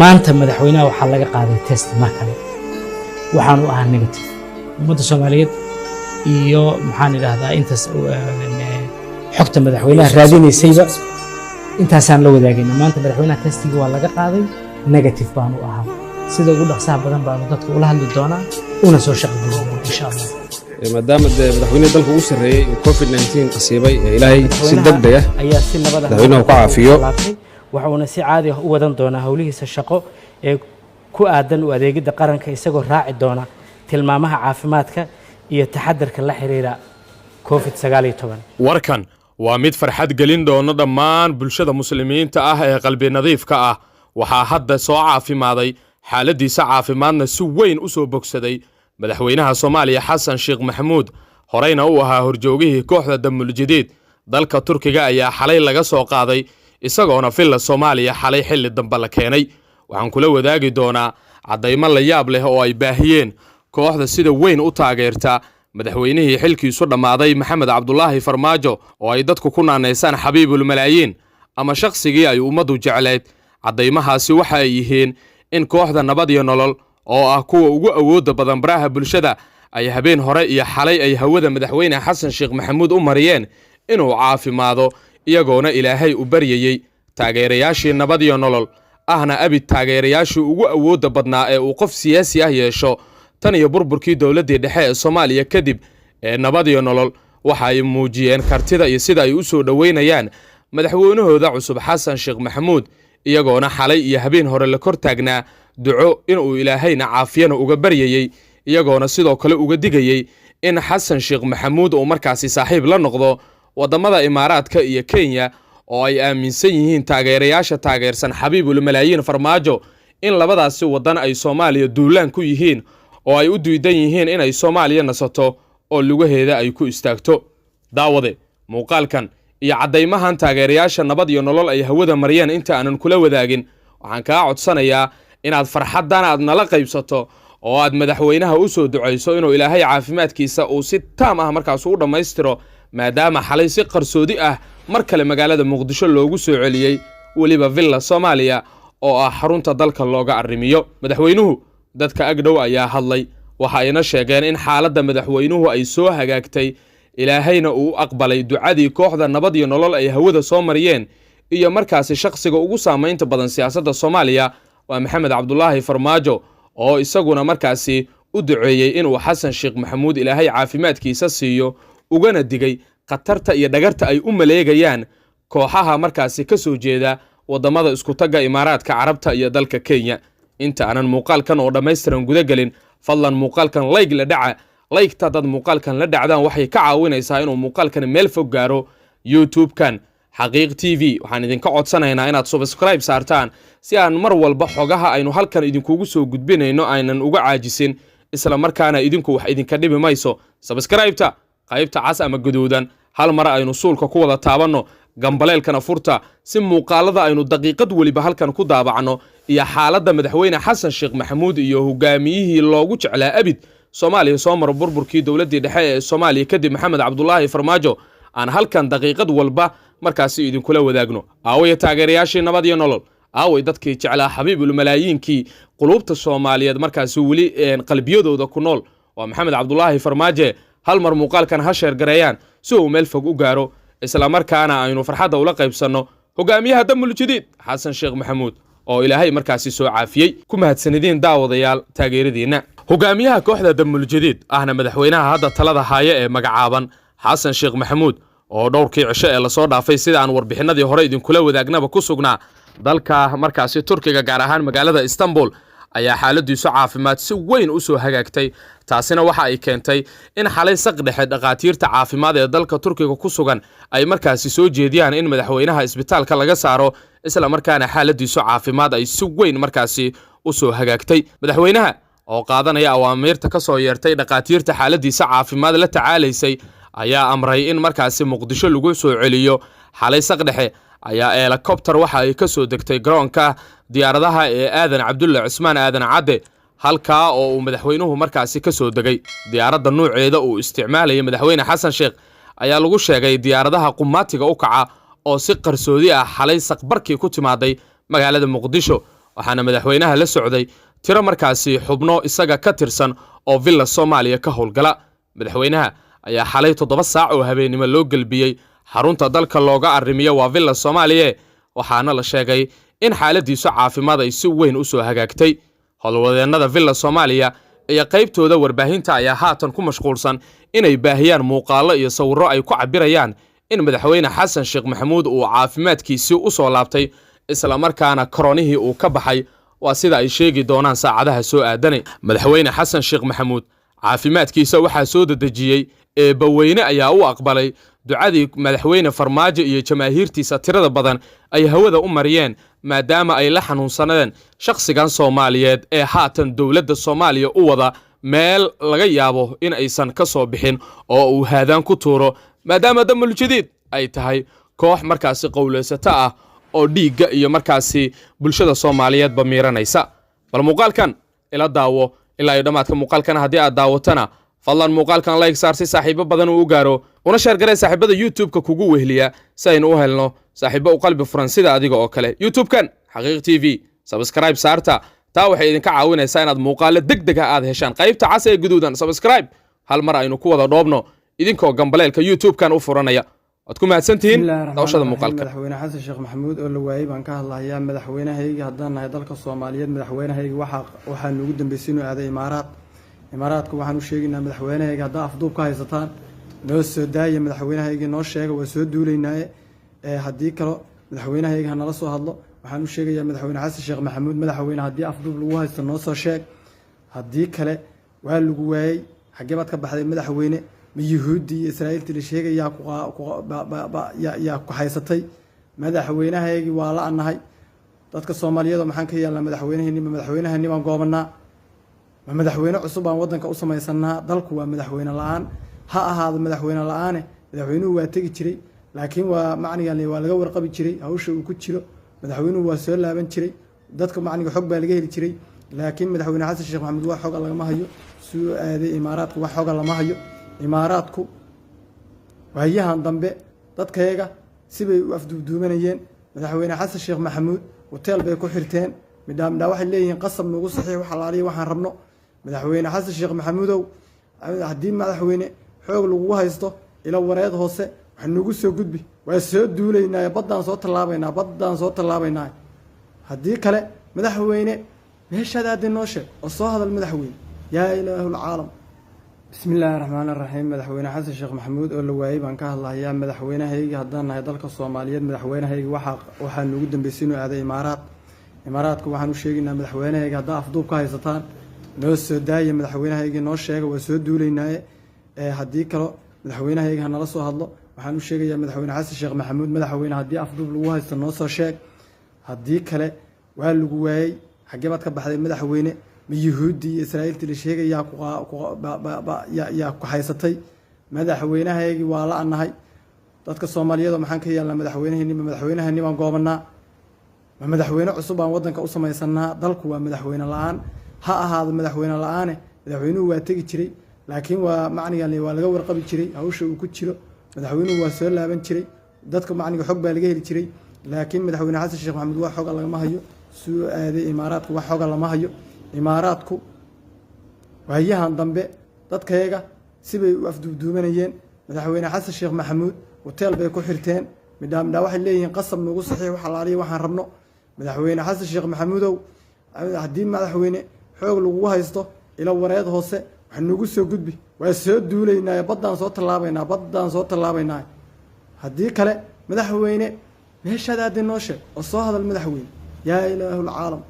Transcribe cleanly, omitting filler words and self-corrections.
Maanta madaxweynaha waxaa laga qaaday test mar kale, waxaanu ahaa negative. Ummadda Soomaaliyeed iyo, maxaan idhahdaa, intaas xogta madaxweynaha raadinaysayba intaasaan la wadaagayna. Maanta madaxweynaha testigii waa laga qaaday, negative baanu ahaa. Sida ugu dhaqsaha badan baanu dadka ula hadli doonaa una soo shaqo geli doonaa, insha Allah. Maadaama dee madaxweynihii dalka ugu sarreeyey uu COVID-19 asiibay, ee Ilaahay si deg deg ah ayaa si nabad ah madaxweynuhu ku caafiyo. Laabtay, waxa uuna si caadi ah u wadan doonaa howlihiisa shaqo ee ku aadan u adeegidda qaranka, isagoo raaci doona tilmaamaha caafimaadka iyo taxadarka la xiriira COVID-19. Warkan waa mid farxad gelin doono dhammaan bulshada Muslimiinta ah ee qalbi nadiifka ah. Waxaa hadda soo caafimaaday, xaaladdiisa caafimaadna si weyn u soo bogsaday, madaxweynaha Soomaaliya Xasan Sheekh Maxamuud, horeyna u ahaa horjoogihii kooxda Damuljadiid. Dalka Turkiga ayaa xalay laga soo qaaday, isagoona Villa Soomaaliya xalay xilli dambe la keenay. Waxaan kula wadaagi doonaa caddaymo la yaab leh oo ay baahiyeen kooxda sida weyn u taageerta madaxweynihii xilkiisu dhammaaday, Maxamed Cabdulaahi Farmaajo, oo ay dadku ku naanaysaan Xabiibul Malaayiin ama shakhsigii ay ummaddu jeclayd. Caddaymahaasi waxa ay yihiin in kooxda Nabad iyo Nolol, oo ah kuwa ugu awoodda badan baraha bulshada, ay habeen hore iyo xalay ay hawada madaxweyne Xasan Sheekh Maxamuud u mariyeen inuu caafimaado, iyagoona Ilaahay u baryayey. Taageerayaashii Nabad iyo Nolol, ahna abid taageerayaashii ugu awoodda badnaa ee uu qof siyaasi ah yeesho tan iyo burburkii dowladdii dhexe ee Soomaaliya kadib ee Nabad iyo Nolol, waxa ay muujiyeen kartida iyo sida ay u soo dhoweynayaan madaxweynahooda cusub Xasan Sheekh Maxamuud, iyagoona xalay iyo habeen hore la kor taagnaa duco inuu Ilaahayna caafiyana uga baryayey, iyagoona sidoo kale uga digayey in Xasan Sheekh Maxamuud uu markaasi saaxiib la noqdo waddamada Imaaraadka iyo Kenya, oo ay aaminsan yihiin taageerayaasha taageersan Xabiibul Malaayiin Farmaajo in labadaasi waddan ay Soomaaliya duulaan ku yihiin, oo ay u diidan yihiin inay Soomaaliya nasato oo lugaheeda ay ku istaagto. Daawade, muuqaalkan iyo caddaymahan taageerayaasha Nabad iyo Nolol ay hawada mariyeen inta aanan kula wadaagin, waxaan kaa codsanayaa inaad farxaddan aad nala qaybsato oo aad madaxweynaha u soo ducayso inuu Ilaahay caafimaadkiisa uu si taam ah markaas u dhammaystiro, maadaama xalay si qarsoodi ah mar kale magaalada Muqdisho loogu soo celiyey, weliba Villa Soomaaliya oo ah xarunta dalka looga arrimiyo. Madaxweynuhu, dadka agdhow ayaa hadlay, waxa ayna sheegeen in xaaladda madaxweynuhu ay soo hagaagtay, Ilaahayna uu u aqbalay ducadii kooxda Nabad iyo Nolol ay hawada soo mariyeen iyo markaasi shakhsiga ugu saamaynta badan siyaasadda Soomaaliya, waa Maxamed Cabdulaahi Farmaajo, oo isaguna markaasi u duceeyey inuu Xasan Sheekh Maxamuud Ilaahay caafimaadkiisa siiyo, ugana digay khatarta iyo dhagarta ay u maleegayaan kooxaha markaasi ka soo jeeda waddamada Iskutagga Imaaraadka Carabta iyo dalka Kenya. Inta aanan muuqaalkan oo dhammaystiran guda gelin, fadlan muuqaalkan like la dhaca. Like-ta haddaad muuqaalkan la dhacdaan, waxay ka caawinaysaa inuu muuqaalkan meel fog gaaro. YouTube-kan Xaqiiq TV waxaan idinka codsanaynaa inaad subscribe saartaan, si aan mar walba xogaha aynu halkan idinkugu soo gudbinayno aynan uga caajisin, isla markaana idinku wax idinka dhibi mayso. Subscribe-ta qaybta cas ama gaduudan hal mar aynu suulka ku wada taabanno, gambaleelkana furta, si muuqaalada aynu daqiiqad weliba halkan ku daabacno iyo xaaladda madaxweyne Xasan Sheekh Maxamuud iyo hogaamiyihii loogu jeclaa abid Soomaaliya soo maro burburkii dowladdii dhexe ee Soomaaliya kadib, Maxamed Cabdulaahi Farmaajo, aan halkan daqiiqad walba markaasi idinkula wadaagno. Aawaya taageerayaashii Nabad iyo Nolol? Aaway dadkii jeclaa Xabiibul Malaayiinkii quluubta Soomaaliyeed markaasi weli qalbiyadooda ku nool, waa Maxamed Cabdulaahi Farmaaje? Hal mar muuqaalkan ha share gareeyaan si uu meel fog u gaaro, isla markaana aynu farxadda ula qaybsanno hogaamiyaha Damul Jadiid Xasan Sheekh Maxamuud oo Ilaahay markaasi soo caafiyey. Ku mahadsanideen, daawadayaal, taageeradiinna. Hogaamiyaha kooxda Damul Jadiid, ahna madaxweynaha hadda talada haya ee magacaaban, Xasan Sheekh Maxamuud, oo dhowrkii cisho ee lasoo dhaafay, sida aan warbixinadii hore idinkula wadaagnaba, ku sugnaa dalka markaasi Turkiga, gaar ahaan magaalada Istanbul, ayaa xaaladiisu caafimaad si weyn u soo hagaagtay. Taasina waxa ay keentay in xalay saq dhexe dhakhaatiirta caafimaad ee dalka Turkiga ku sugan ay markaasi soo jeediyaan in madaxweynaha isbitaalka laga saaro, isla markaana xaaladiisu caafimaad ay si weyn markaasi u soo hagaagtay. Madaxweynaha oo qaadanaya awaamiirta ka soo yeertay dhakhaatiirta xaaladiisa caafimaad la tacaalaysay ayaa amray in markaasi Muqdisho lagu soo celiyo. Xalay saq dhexe ayaa helikobter waxa ay ka soo degtay garoonka diyaaradaha ee Aadan Cabdulle Cismaan, Aadan Cadde, halkaa oo uu madaxweynuhu markaasi ka soo degay. Diyaaradda nuuceeda uu isticmaalaya madaxweyne Xasan Sheekh ayaa lagu sheegay diyaaradaha qumaatiga u kaca, oo si qarsoodi ah xalay saqbarkii ku timaaday magaalada Muqdisho. Waxaana madaxweynaha la socday tiro markaasi xubno isaga ka tirsan oo Villa Soomaaliya ka howlgala. Madaxweynaha ayaa xalay 7 saac oo habeennimo loo gelbiyey xarunta dalka looga arrimiyo, waa Villa Soomaaliya, waxaana la sheegay in xaaladiisu caafimaad ay si weyn u soo hagaagtay. Howlwadeennada Villa Soomaaliya iyo qaybtooda warbaahinta ayaa haatan ku mashquulsan inay baahiyaan muuqaallo iyo sawirro ay ku cabbirayaan in Madaxweyne Xasan Sheekh Maxamuud uu caafimaadkiisii u soo laabtay, islamarkaana koronihii uu ka baxay. Waa sida ay sheegi doonaan saacadaha soo aadanay. Madaxweyne Xasan Sheekh Maxamuud caafimaadkiisa waxaa soo dedejiyey Eebbaweyne ayaa u aqbalay ducadii Madaxweyne Farmaajo iyo jamaahiirtiisa tirada badan ay hawada u mariyeen, maadaama ay la xanuunsanadeen shakhsigan Soomaaliyeed ee haatan dowladda Soomaaliya u wada meel laga yaabo in aysan ka soo bixin oo uu haadaan ku tuuro, maadaama Damuljadiid ay tahay koox markaasi qowlaysato ah oo dhiigga iyo markaasi bulshada Soomaaliyeedba miiranaysa. Bal muuqaalkan ila daawo ilaa iyo dhammaadka. Muuqaalkana haddii aad daawatana, fadlan muuqaalkan like saar si saaxiibo badan uu u gaaro, una share garee saaxiibada YouTube-ka kugu wehliya, si aynu u helno saaxiibo u qalbi furan sida adiga oo kale. YouTube-kan Xaqiiq TV subscribe saarta. Taa waxay idinka caawinaysaa inaad muuqaalo deg deg ah aad heshaan. Qaybta cas ee guduudan subscribe hal mar aynu ku wada dhoobno, idinkoo gambaleelka YouTube-kan u furanaya. Waad ku mahadsantihiin daawashada muuqaalka. Madaxweyne Xasan Sheekh Maxamuud oo la waayey baan ka hadlayaa. Madaxweynahayga haddaan nahay dalka Soomaaliyeed, madaxweynahayga waxaa nugu dambeysay inuu aaday Imaaraad. Imaaraadka waxaan u sheegaynaa, madaxweynahayga haddaa afduub ka haysataan, noo soo daaya madaxweynahayga, noo sheega, waa soo duulaynaaye. Haddii kalo madaxweynahayga hanala soo hadlo. Waxaan u sheegayaa Madaxweyne Xasan Sheekh Maxamuud, madaxweyne, haddii afduub lagu haysto, noo soo sheeg. Haddii kale waa lagu waayey. Xaggee baad ka baxday, madaxweyne? Ma Yuhuuddii iyo Israa'iiltii la sheegay yaa ku haysatay? Madaxweynahaygii waa la anahay. Dadka Soomaaliyeed oo maxaan ka yeelnaa madaxweynahayni? Ma madaxweynahani baan goobanaa? Ma madaxweyne cusub baan waddanka u samaysanaa? Dalku waa madaxweyne la-aan. Ha ahaado madaxweyne la-aane, madaxweynuhu waa tegi jiray, laakiin waa macnigan waa laga warqabi jiray hawsha uu ku jiro. Madaxweynuhu waa soo laaban jiray, dadka macniga xog baa laga heli jiray. Laakiin Madaxweyne Xasan Sheekh Maxamuud wax xoga lagama hayo. Suu aaday Imaaraadku, wax xoga lama hayo. Imaaraadku waayahan dambe dadkayaga sibay u afduubduubanayeen. Madaxweyne Xasan Sheekh Maxamuud hoteel bay ku xirteen. Midhaa midhaa waxay leeyihiin qasab nagu saxiix wax alaaliya waxaan rabno. Madaxweyne Xasan Sheekh Maxamuudow, haddii madaxweyne xoog lagugu haysto, ilo wareed hoose wax nagu soo gudbi. Waa soo duulaynaa, baddaan soo tallaabaynaa, baddaan soo tallaabaynaa. Haddii kale madaxweyne meeshaad aadday noo sheeg oo soo hadal madaxweyne. Yaa ilaahulcaalam. Bismi illaahi raxmaan raxiim. Madaxweyne Xasan Sheekh Maxamuud oo la waayey baan ka hadlayaa. Madaxweynahayga haddaan nahay dalka Soomaaliyeed, madaxweynahayga waxaa nugu dambeysay inuu aaday Imaaraad. Imaaraadka waxaan u sheegaynaa, madaxweynahayga haddaa afduub ka haysataan, noo soo daaya madaxweynahayga, noo sheega, waa soo duulaynaaye. Haddii kalo madaxweynahayga hanala soo hadlo. Waxaan u sheegayaa Madaxweyne Xasan Sheekh Maxamuud, madaxweyne, haddii afduub lagu haysto, noo soo sheeg. Haddii kale waa lagu waayey. Xaggee baad ka baxday, madaxweyne? Ma Yuhuuddii iyo Israa'iiltii la sheegay yaa ku haysatay? Madaxweynahaygii waa la anahay. Dadka Soomaaliyeed oo maxaan ka yeelnaa madaxweynahayni? Ma madaxweynahani baan goobanaa? Ma madaxweyne cusub baan waddanka u samaysanaa? Dalku waa madaxweyne la-aan. Ha ahaado madaxweyne la-aane, madaxweynuhu waa tegi jiray, laakiin waa macnigan waa laga warqabi jiray hawsha uu ku jiro. Madaxweynuhu waa soo laaban jiray, dadka macniga xog baa laga heli jiray. Laakiin Madaxweyne Xasan Sheekh Maxamuud wax xoga lagama hayo. Suu aaday Imaaraadku, wax xoga lama hayo. Imaaraadku waayahan dambe dadkayaga sibay u afduubduubanayeen. Madaxweyne Xasan Sheekh Maxamuud hoteel bay ku xirteen. Midhaa midhaa waxay leeyihiin qasab nagu saxiix wax alaaliya waxaan rabno. Madaxweyne Xasan Sheekh Maxamuudow, haddii madaxweyne xoog lagugu haysto, ilo wareed hoose wax nagu soo gudbi. Waa soo duulaynaa, baddaan soo tallaabaynaa, baddaan soo tallaabaynaa. Haddii kale madaxweyne meeshaad aadday noo sheeg oo soo hadal madaxweyne. Yaa ilaahulcaalam.